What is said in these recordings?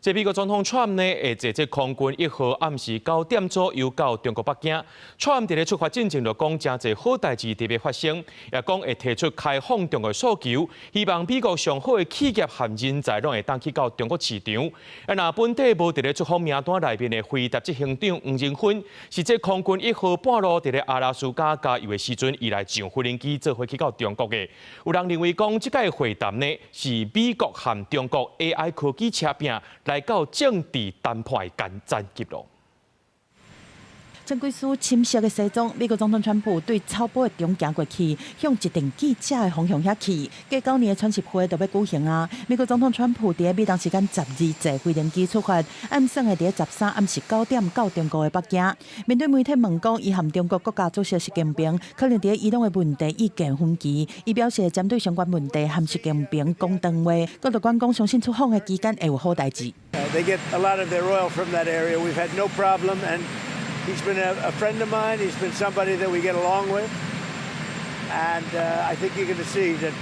這美國總統川普呢，會坐這空軍一號暗時九點左右到中國北京。川普佇咧出發進前就講，誠濟好代誌佇欲發生，也講會提出開放中國訴求，希望美國上好的企業和人才攏會當去到中國市場。啊，若本底無佇咧出訪名單內面的輝達執行長黃仁勳，是這空軍一號半路佇咧阿拉斯加加油的時陣，伊來上飛行機做伙去到中國的。有人認為講，這擺會談呢是美國和中國 AI 科技車拼來到政治談判的戰局囉。穿幾絲深色的西裝，美國總統川普對草埔的中行過去，向一陣記者的方向遐去。過九年的川習會就欲舉行啊！美國總統川普佇美東時間12坐飛行機出發，按算會佇13暗時9點到中國的北京。面對媒體問講，伊和中國國家主席習近平可能佇伊朗的問題意見分歧，伊表示針對相關問題和習近平講長話，閣就講講相信出訪的期間會有好代誌。 They get a lot of their oil from that area. We've had no problem, and he's been a friend of mine. He's been somebody that we get along with. And I think you're going to see that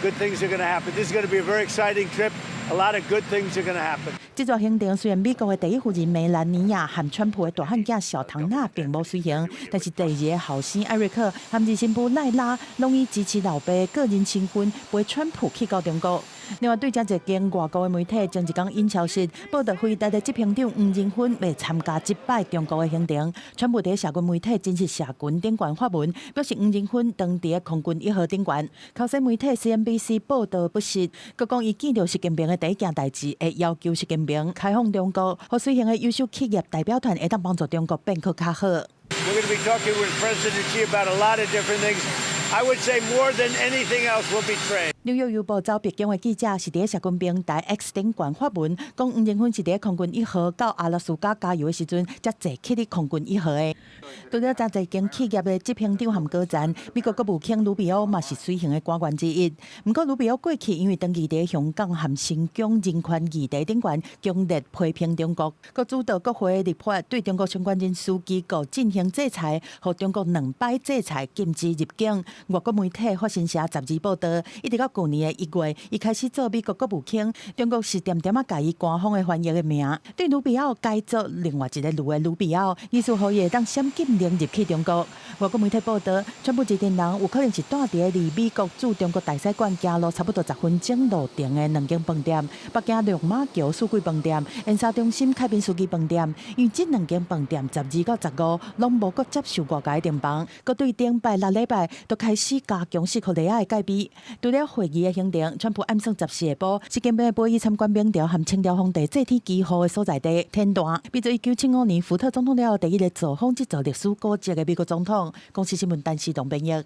good things are going to happen. This is going to be a very exciting trip. A lot of good things are going to happen. 這逝行程雖然美國的第一夫人梅蘭妮亞和川普的大漢囝小唐納並無隨行，但是第二個後生艾瑞克和二新婦賴拉攏以支持老爸個人身份陪川普去到中國。另外，對誠濟間外國的媒體前一工引消息報道，輝達的執行長黃仁勳欲參加這擺中國的行程。川普佇社群媒體真實社群頂懸發文，表示黃仁勳當佇空軍一號頂懸。頭先媒體 CNBC 報道不實，閣講伊見著習近平的第一件代誌，會要求習近平開放中國，予隨行的優秀企業代表團會當幫助中國變閣較好。 We're going to be talking with President Xi about a lot of different things. I would say more than anything else will be trade. 紐約郵報走白宮的記者是佇社群平台 X 頂懸發文，講黃仁勳是佇空軍一號到阿拉斯加加油的時陣，才坐去佇空軍一號的。除了誠濟間企業的執行長和高層，美國國務卿魯比歐嘛是隨行的官員之一。毋過魯比歐過去因為長期佇香港和新疆人權議題頂懸，強烈批評中國，閣主導國會立法對中國相關人士機構進行制裁，予中國兩擺制裁禁止入境。外國媒體法新社十二報道，一直到舊年的1月，伊開始做美國國務卿，中國是恬恬仔共伊官方的翻譯的名，對魯比奧改做另外一個盧的魯比奧，意思予伊會當閃禁令入去中國。外國媒體報道，川普這陣人有可能是蹛佇離美國駐中國大使館行路差不多10分鐘路程的兩間飯店：北京亮馬橋四季飯店、燕莎中心凱賓斯基飯店。因為這兩間飯店12到15攏無閣接受外界訂房，閣對頂擺六禮拜都開始加強四塊地仔的戒備。除了會議的行程，川普暗算14下晡，習近平會陪伊參觀明朝和清朝皇帝祭天祈雨的所在地天壇，變做1975年福特總統了後第一个造訪這座歷史古蹟的美國總統。公視新聞陳時東編譯。